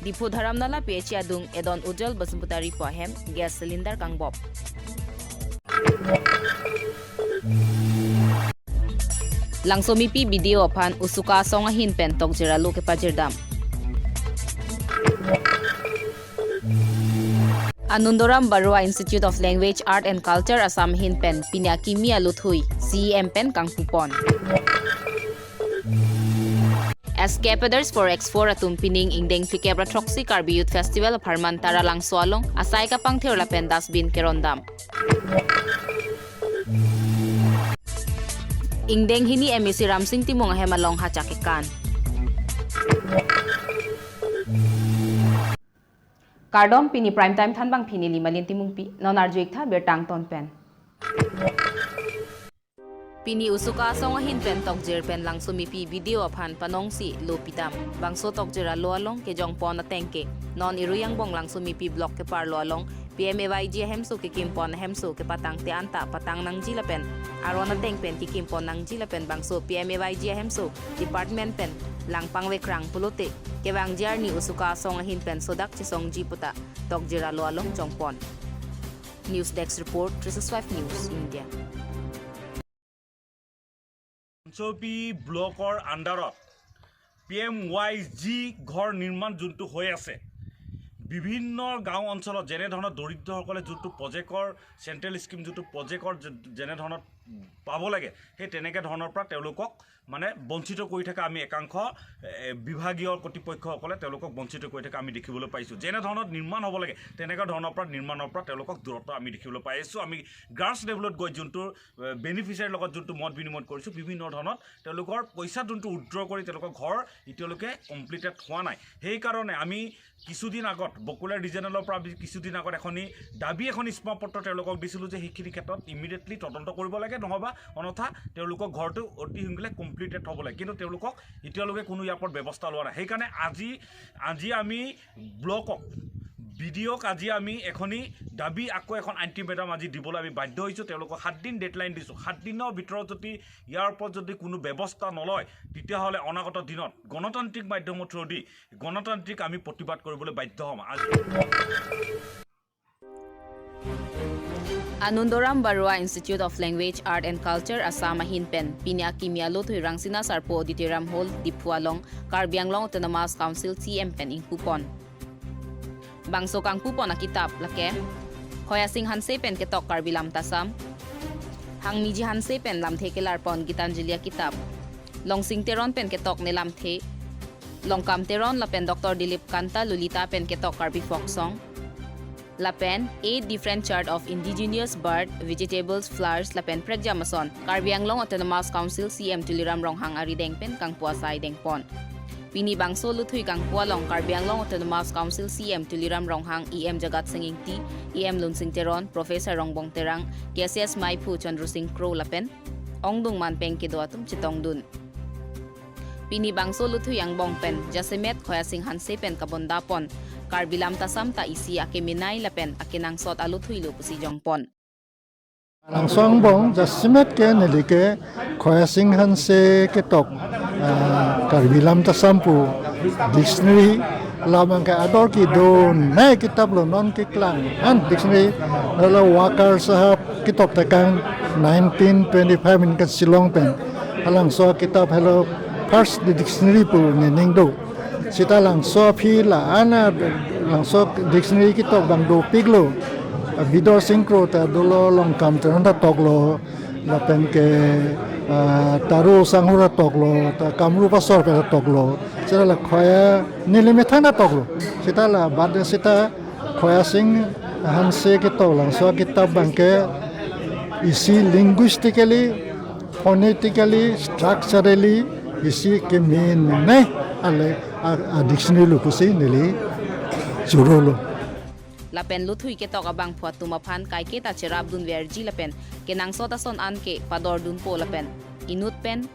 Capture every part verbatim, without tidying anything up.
Diphu Dharamnala P H E adung edon Ujjwal Basuputar pu ahem gas cylinder kangbop. Langsomipi B D O aphan Usuka asong ahin pen tokjir alo kepajirdam. Anandoram Baruah Institute of Language, Art and Culture Assam ahin pen pini akimi aluthui C E M pen kangpupon. Escapaders for X four atum pining ingdeng phlikep ra throksi Karbi Youth Festival apharman Taralangso along asai kapangthir lapen dustbin kerondam. Ingdeng hini M A C Ramsing Timung ahem along hachak kekan. Kardom, pini Prime Time thanbang pini Limalin Timungpi, non arju iktha birta angton pen. Pini Usuka asong ahin pen tokjir pen Langsomipi B D O aphan panongsi lo pitam. Bangso tokjir alo along kejongpon ateng ke non Irui angbong Langsomipi block keparlo along P M A Y G ahemso kekimpon ahemso kepatangte anta patang nangji lapen aron ateng pen kekimpon nangji lapen bangso P M A Y G ahemso department pen lang pangvekrang pulote kevangji arni Usuka asong ahin pen sodak chesongji puta tokjir alo along jongpon. News Desk Report, three six five News India. আঞ্চপি ব্লকৰ আণ্ডাৰত P M Y G ঘৰ নিৰ্মাণ যোনটো হৈ আছে, বিভিন্ন গাঁও অঞ্চলত যেনেধৰণৰ দৰিদ্ৰসকলে যোনটো প্ৰজেক্টৰ, চেণ্ট্ৰেল স্কিম যোনটো প্ৰজেক্টৰ যে-, যেনেধৰণৰ পাব লাগে, সেই তেনেকে ধৰণৰ পৰা তেওঁলোকক মানে বঞ্চিত কৰি থকা আমি একাংশ, এ, বিভাগীয় কৰ্তৃপক্ষসকলে তেওঁলোকক বঞ্চিত কৰি থকা আমি দেখিবলৈ পাইছোঁ। যেনেধৰণত নিৰ্মাণ হ'ব লাগে, তেনেকুৱা ধৰণৰ পৰা, নিৰ্মাণৰ পৰা তেওঁলোকক দূৰত্ব আমি দেখিবলৈ পাই আছোঁ। আমি গ্ৰাছ লেভেলত গৈ যোনটো, এ, বেনিফিচিয়াৰীৰ লগত যোনটো মত বিনিময় কৰিছোঁ, বিভিন্ন ধৰণত তেওঁলোকৰ পইচা যোনটো উইথড্ৰ কৰি তেওঁলোকৰ ঘৰ এতিয়ালৈকে কমপ্লিটেড হোৱা নাই। সেইকাৰণে আমি কিছুদিন আগত বকুলাৰ ৰিজনেলৰ পৰা আমি কিছুদিন আগত এখনি দাবী এখন ইস্পা পত্ৰ তেওঁলোকক দিছিলোঁ যে সেইখিনি ক্ষেত্ৰত ইমিডিয়েটলি তদন্ত কৰিব লাগে, নহ'বা অন্যথা তেওঁলোকৰ ঘৰটো অতি সোনকালে কমপ্লিটেড হ'ব লাগে। কিন্তু তেওঁলোকক এতিয়ালৈকে কোনো ইয়াৰ ওপৰত ব্যৱস্থা লোৱা নাই। সেইকাৰণে আজি, আজি আমি ব্লকক, বি ডি অ'ক আজি আমি এখনি দাবী, আকৌ এখন আল্টিমেটাম আজি দিবলৈ আমি বাধ্য হৈছোঁ। তেওঁলোকক সাত দিন ডেডলাইন দিছোঁ। সাত দিনৰ ভিতৰত যদি ইয়াৰ ওপৰত যদি কোনো ব্যৱস্থা নলয়, তেতিয়াহ'লে অনাগত দিনত গণতান্ত্ৰিক মাধ্যমৰ থ্ৰুদি গণতান্ত্ৰিক আমি প্ৰতিবাদ কৰিবলৈ বাধ্য হ'ম। আজি Anandoram Baruah Institute of Language, Art and Culture Assam ahin pen pini akimi aluthui Rangsina Sarpo Auditorium Hall, Diphu along Karbi Anglong Autonomous Council C M pen ingpupon. Bangso kangpupon akitap lake Khoyasing Hanse pen ketok Karbi Lamtasam, Hangmiji Hanse pen lamthe kelarpon Gitanjali akitap, Longsing Teron pen ketok ne lamthe Longkam Teron lapen Doctor Dilip Kanta Lolita pen ketok Karbi Folk Song, lapen Eight Different Chart of Indigenous Bird, Vegetables, Flowers lapen prekjam ason Karbi Anglong Autonomous Council C M Tuliram Ronghang arideng pen kangpu asai dengpon. Pini bangso luthui kangpu along Karbi Anglong Autonomous Council C M Tuliram Ronghang, E M Jagat Sing Ingti, E M Lunsing Teron, Professor Rongbong Terang, K S S maiphu Chandra Sing Kro lapen ongdung manpeng kedo atum chetongdun. Pini bangso luthui angbong pen jasemet Khoyasing Hanse pen kabondapon Karbi Lamtasam ta isi akemenei lapen akenangsot aluthui lo pusi jongpon. Langso angbong jasemet ke neli ke Khoyasing Hanse ketok, ah, Karbi Lamtasam pu dictionary labang ke ador kedo ne kitap lo, non keklang an dictionary, lalu Wakar Sahab ketok tekang nineteen twenty-five in ke Shillong pen. Halangso kitap helo first dictionary pu nening do. Seta langso aphi la-an a langso dictionary ketok abang dopiklo. Bidor Sing Kro ta dolo, Longkam Teron ta toklo, lapen ke, ah, Taro Sanghur ta toklo, ta Kamrup asor pen ta toklo. Seta la Khoya neli methang ta toklo. Seta la bad seta Khoyasing Hanse ketok langso kitap abang ke isi linguistically, phonetically, structurally isi kemenei ale a, a dictionary lo pusi neli chorolo. Lapen luthui ketok abangphu atum aphan kaiketa cherapdun verji lapen kenangsot ason an ke padordunpo lapen inut pen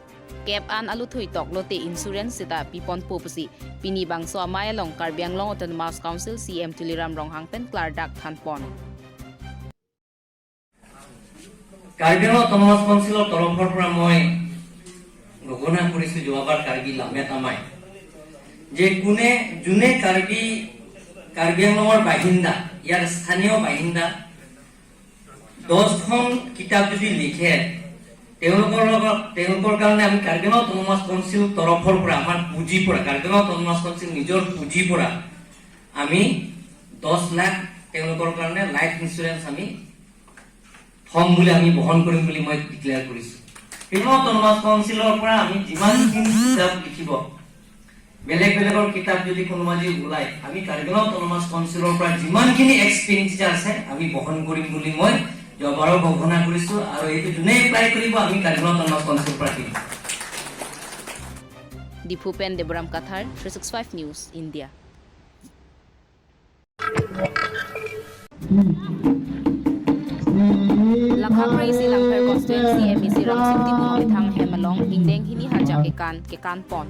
kep an aluthui toklote insurance seta piponpo pusi pini bangso amei along Karbi Anglong Autonomous Council C M Tuliram Ronghang pen klardak thanpon. Karbi Anglong autonomous কাউন্সিলৰ তৰফৰ পৰা মই ঘোষণা কৰিছোঁ যোৱাবাৰ কাৰ্বি লামেট আমাই। যে কোনে, যোনে কাৰ্বি, কাৰ্বি আংলঙৰ বাসিন্দা, ইয়াৰ স্থানীয় বাসিন্দা দহখন কিতাপ যদি লিখে, তেওঁলোকৰ লগত, তেওঁলোকৰ কাৰণে আমি কাৰ্বি আংলং অট'নমাছ কাউন্সিল তৰফৰ পৰা, আমাৰ পুঁজিৰ পৰা, কাৰ্বি আংলং অট'নমাছ কাউন্সিল নিজৰ পুঁজিৰ পৰা আমি দহ লাখ তেওঁলোকৰ কাৰণে লাইফ ইঞ্চুৰেঞ্চ আমি থম বুলি, আমি বহন কৰিম বুলি মই ডিক্লেয়াৰ কৰিছো। কাৰ্বি আংলং অট'নমাছ কাউন্সিলৰ পৰা আমি যিমানখিনি কিতাপ লিখিব, বেলেগ বেলেগৰ কিতাপ যদি কোনোবা যদি ওলায়, আমি কাৰ্বি আংলং অট'নমাছ কাউন্সিলৰ পৰা যিমানখিনি এক্সপেণ্ডিচাৰ আছে, আমি বহন কৰিম বুলি মই যোৱাবাৰো ঘোষণা কৰিছো। আৰু এইটো যোনে এপ্লাই কৰিব, আমি কাৰ্বি আংলং অট'নমাছ কাউন্সিলৰ পৰা দিম। Diphu pen Deboram Kathar, three six five News, India. Langkha kre-isi Langpher constituency M A C Ramsing Timung amethang ahem along ingdeng hini haja kekan kekan pon.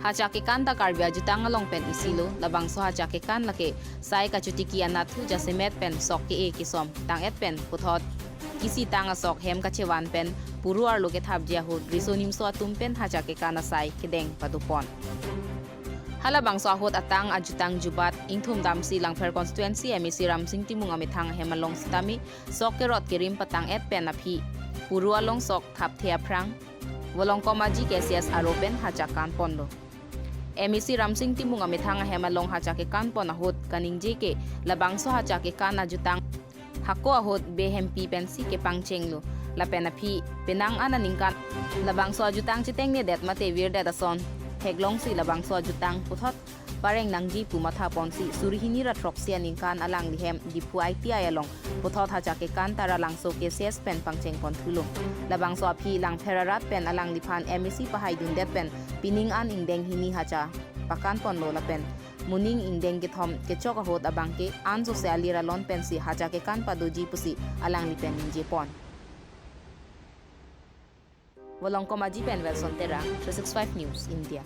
Haja kekan ta Karbi ajutang along pen isi lo, labangso haja kekan lake sai kachotiki anatthu jasemet pen sok ke-e kesom tang-et pen puthot kisitang asok hem kachevan pen puru arlo kethapji ahut riso nimso atum pen haja kekan asai kedeng padopon. Halabangso ahut atang ajutang jubat ingthum damsi Langpher constituency M A C Ramsing Timung amethang ahem along sitame sok kerot kerim patang-et pen aphi puru along sok thapthe aphrang Volongkom Aji K C S aro pen haja kekan ponlo. M A C Ramsing Timung amethang ahem along haja kekan pon ahut kaningje ke labangso haja kekan ajutang hako ahut be hempi pensi kepangchenglo. Lapen aphi penang an aningkan labangso ajutang chetengnedet mate virdet ason theklongsi labangso ajutang puthot pareng nangji pu matha ponsi suri hini ra throksi aningkan alangli hem Diphu I T I along puthot haja kekan Taralangso K C S pen pangcheng pon thulo. Labangso aphi Langpher arat pen alangliphan M A C pahaidundet pen pining an ingdeng hini haja pakan ponlo lapen moning ingdeng kethom kechok ahut abangke ansose alir alon pensi haja kekan padoji pusi alangli pen ningje pon. Volongkom Aji pen Wilson Terang, three six five News, India.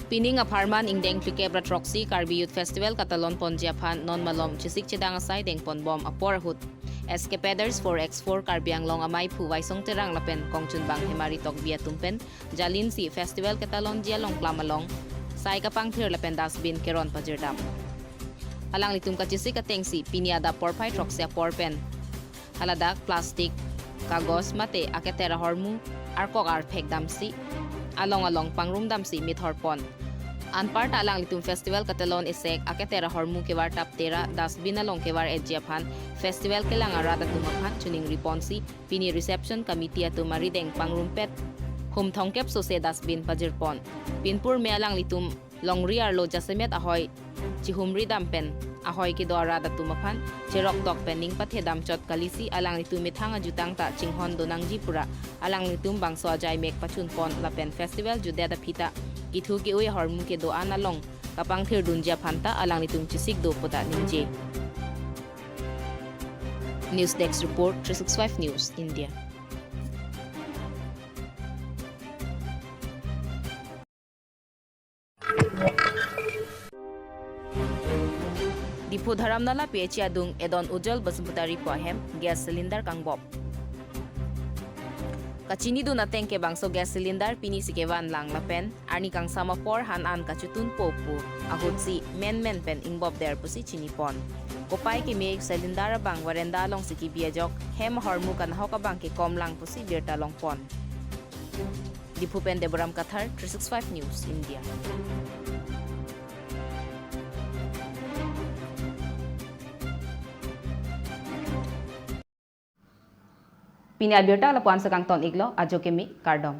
Pining apharman ingdeng phlikep ra throksi Karbi Youth Festival katalon ponji aphan non malom chesik chedang asai dengpon bom apor ahut Escapaders four X four Karbi Anglong amei aphu Waisong Terang lapen kongchunbang Hemari Tokbi atum pen jalinsi festival ketalonji along klam along sai kapangthir lapen dustbin keron pajirdam. Alanglitum kachesik atengsi pini adap porphai throksi apor pen haladak plastic, kagos mate aketer ahormu arkok arphek damsi along along pangrum damsi mithor pon. Anparta alanglitum festival katelon esek aketer ahormu kevar taptera dustbin along kevar etji aphan festival kelang arat atum aphan choningri ponsi pini reception committee atum arideng pangrumpet hum thomkep sose dustbin pajir pon. Pinpur me alanglitum longri arlo jasemet ahoi chihumri dam pen ahoi kedo arat atum aphan cherok tok pen ning pathe dam chot kalisi alanglitum methang ajutang ta chinghon donangji pura alanglitum bangso ajai mek pachun pon lapen festival jutdet aphi ta kethu ke-ui ahormu kedo-an along kapangthir dunji aphan ta alanglitum chesik do puta ningje. News Desk Report, three six five News, India. Diphu Dharamnala P H E adung Edon Ujjwal Basumatary pu ahem gas cylinder kangbop. Kachinidun ateng ke bangso gas cylinder pini si kevan lang lapen arni kangsam apor han an kachotun po pu ahutsi menmen pen ingbop der pusi chini pon. Kopai keme cylinder abang veranda alongsi kebi ajok hem ahormu kanahok abang kekom lang pusi birta long pon. Diphu pen Deboram Kathar, three six five News, India. Pini abirta lapu-an si kangton iklo, ajo keme, kardom.